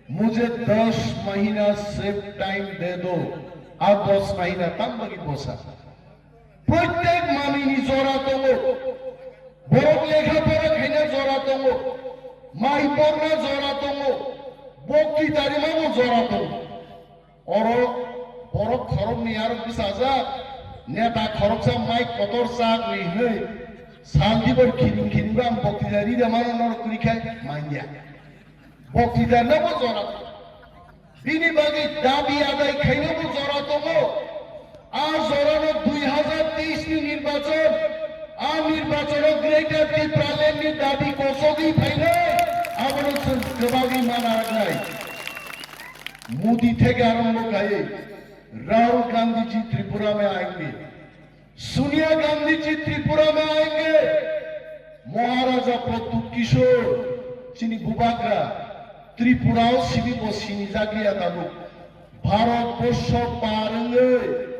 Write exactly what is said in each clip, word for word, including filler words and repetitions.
Mujhe das mahina sep time de do. Ar das mahina tam bagi bosa. Prottek manwi ni jora tongo. Borok lekha pora khaina jora tongo. Mai porna jora tongo. Bokti tarimano jora tongo. Oro borok khoroknwi aro bwsajak neta khoroksa mai kotor chak ri hwnwi sal dibor khiring khiring bam bokti jari de mano norok kwrwi khai manya. Bokti da nabo jora tongo. Bini bagwi dabi adai khainabo jora tongo. A jorano dui hazar teis ni nirbachon, a nirbachono Greater Tipraland ni dabi kosogwi phainai, abono chwng kwbangwi mana rwnai. Modi theke arombo khai, Rahul Gandhi ji Tripura mein aayenge, Sonia Gandhi ji Tripura mein aayenge, Maharaja Pradyut Kishore chini bubagra Tripura o sibi bo sini jagriya tabuk. Bharat borsho par wngwi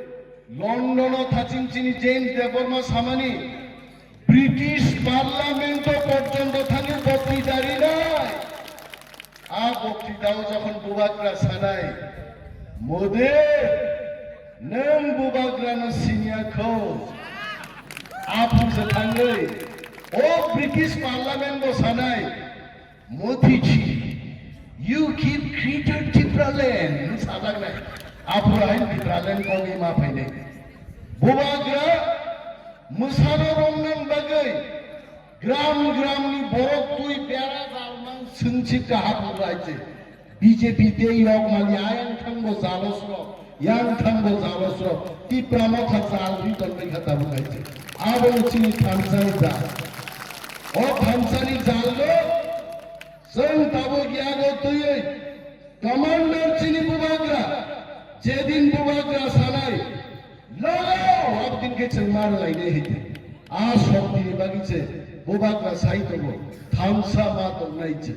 London o thaching chini James Debbarma samani British Parliament o porjonto thangwi bokti jarinai. A bokti dao jokhon bubagra sanai, Modi, nwng bubagrano siniya kho. Aphuru se thangwi o British Parliament bo sanai, Modi ji, you give Greater Tipraland. Sajaknai. Aphuru hain Tipraland kogwi ma phainai. Bubagra mwsano romnan bagwi gram gram ni borok twi bera jalmang swngchik kaham wnglaijak. B J P tei yok mani ayang thangbo jalosrok, yang thangbo jalosrok, Tipra Motha jal ri tongwi kha tabuk hai se. Abo chini thamsani jal. O thamsani jal no chwng tabuk yago twiwi commander chini bubagra, jedin bubagra sanai, logao abdin khe chwng mar lainai hai se. A shokti ni bagwi se bubagra sai tongo, thamsa ma tongnai se.